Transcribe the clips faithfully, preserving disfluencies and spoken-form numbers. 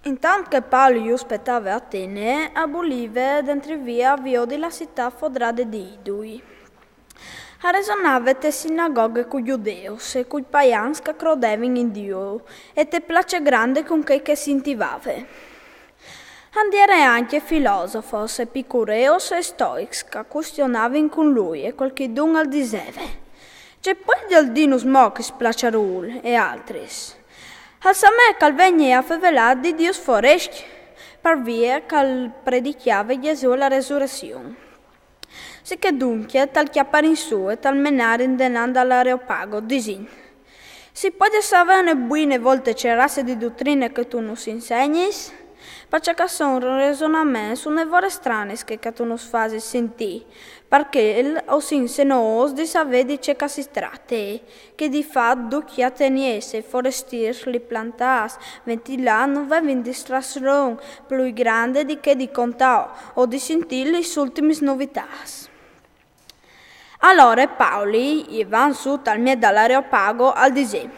Intant che Pauli ju spetave a Atene, a bulive dentri via a viodi la sitât fodrade di idui. A resonave te sinagoghe cui judeus e cui paians che a crodevin in Diu, e te place grande cun chei che si intivave. A 'nd jere ancje filosofos, epicureus e stoics che a custionavin cun lui, e cualchidun al diseve: Ce puedial dînus mo chist plaçarûl? E altris: Al somee che al vegne a fevelâ di dius forescj, par vie che al predicjave Jesù e la resurezion. Sichè duncje tal cjaparin sù e tal menarin denant dal Areopago, disint: Si puedial savê une buine volte ce raze di dutrine che tu nus insegnis? Parcè che a son resonaments une vore stranis che, che tu nus fasis sintî, parcè che o sin senoôs di savê di ce che si trate, che di fat ducj i ateniesi e i forestîrs, li plantâts, ventilâts, no vevin distrazion plui grande di chê di contâ o di sintî lis ultimis novitâts. Alore Pauli, jevant sù tal mieç dal Areopago, al disè: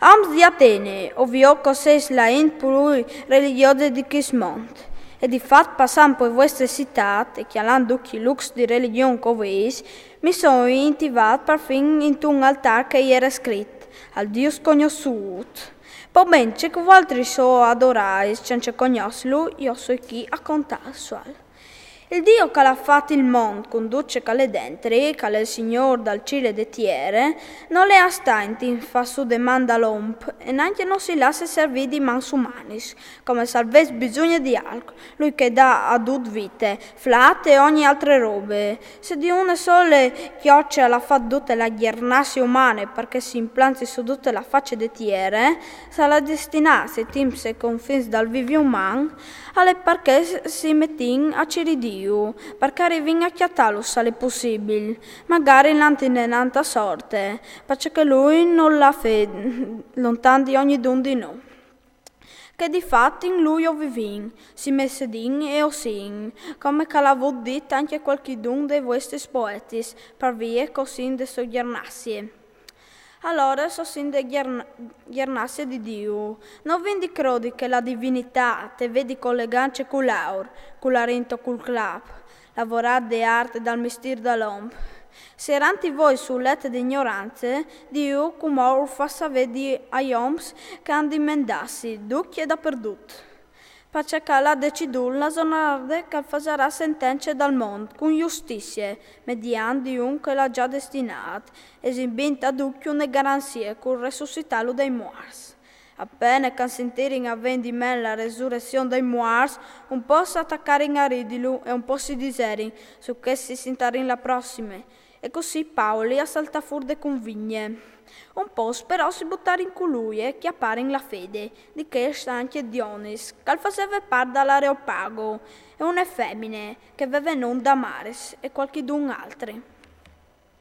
Oms di Atene, o viôt che o sês la int plui religjose di chist mont, e di fat passant pe vuestre sitât e cjalant ducj i lûcs di religjon che o vês, mi soi intivât parfin intun altâr che e jere scrit: Al Diu scognossût. Po ben, ce che vualtris o adorais cence cognossilu, jo o soi chi a contâ sual. Il Diu che al à fat il mont cun dut ce che al è dentri, che al è il Signôr dal cîl e de tiere, nol è a stâ intint fâ sù de man dal om, e nancje no si lasse servî di mans umanis, come se al ves bisugne di alc, lui che al dà a dut vite, flat e ogni altre robe. Se di une sole cjoce al à fat dute la gjernazie umane par che si implanti su dute la face de tiere, se al à destinât i timps e confins dal vivi uman, al è parcè che si metìn a cirî Diu, parcè che a rivìn a cjatâlu, se al è pussibil, magari lant indenant a sorte, parcè che lui nol à fede, lontan di ognidun di nô. Che di fat in lui o vivìn, si messedìn e o sin, come che al à vût dit ancje cualchidun dai vuestris poetis, par vie che o sin de sô gjernazie. Alore, se o sin de gjerna-, gjernazie di Diu, no vin di crodi che la divinitât e vedi colegance cul aur, cul arint o cul clap, lavorât de art e dal mistîr dal om. Sierantì voi sul let de ignorance, Diu cumò ur fâs savê ai oms che a àn di mendâsi, ducj e dapardut. Parcè che al à decidût la zornade che al fasarà sentence dal mont cun justizie, mediant di un che lu à za destinât, e si invint a ducj une garanzie cul resussitâlu dai muarts. A pene che a sintirin a vegn di ment la resurezion dai muarts, un pôc a tacarin a ridilu e un pôc si diserin: Su chest si sintarin la prossime. E cussì Pauli a saltà fûr de cunvigne. Un pôcs però si butarin cun lui e cjaparin la fede, di chest ancje Dionis, che al faseve part dal Areopago, e une femine, che e veve non Damaris, e cualchidun altri.